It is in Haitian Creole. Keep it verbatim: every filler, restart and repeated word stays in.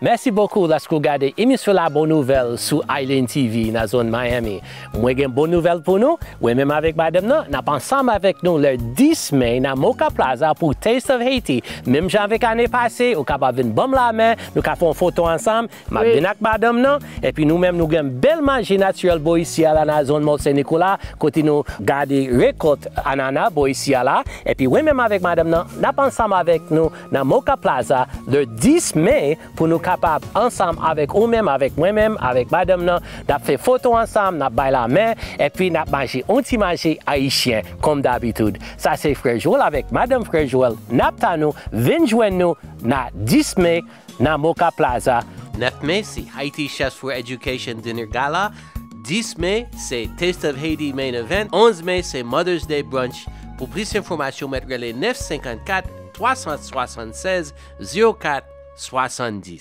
Mèsi bokou lèske w gade emisyon la Bon Nouvèl sou Island T V nan zòn Miami. Mwen gen bon nouvèl pou nou. Mwen menm avèk madanm nan, n ap ansanm avèk nou lè dis me nan Mocha Plaza pou Taste of Haiti. Menm jan avèk ane pase, ou kapab vin ban m lamen, nou ka fè yon foto ansanm. M ap vin ak madanm nan, epi nou menm nou gen bèl manje natirèl bò isi a la nan zòn Mòn Sen Nikola, kote nou gade rekòt anana bò isi a la. Epi mwen menm avèk madanm nan, n ap ansanm avèk nou nan Mocha Plaza lè dis me pou nou kapab ansanm avèk ou menm, avèk mwen menm, avèk madanm nan, n ap fè foto ansanm, n ap bay lamen, epi n ap manje yon ti manje ayisyen, kòm dabitid. Sa se frè Joel avèk madanm frè Joel, n ap tann ou, vin jwenn nou nan dis me nan Mocha Plaza. Nèf me, se Haiti Chefs for Education Dinner Gala. Dis me, se Taste of Haiti Main Event. Onz me, se Mother's Day Brunch. Pou plis enfòmasyon, mèt rele nèf senkannkat, twa san swasannsèz, zewo kat swasanndis.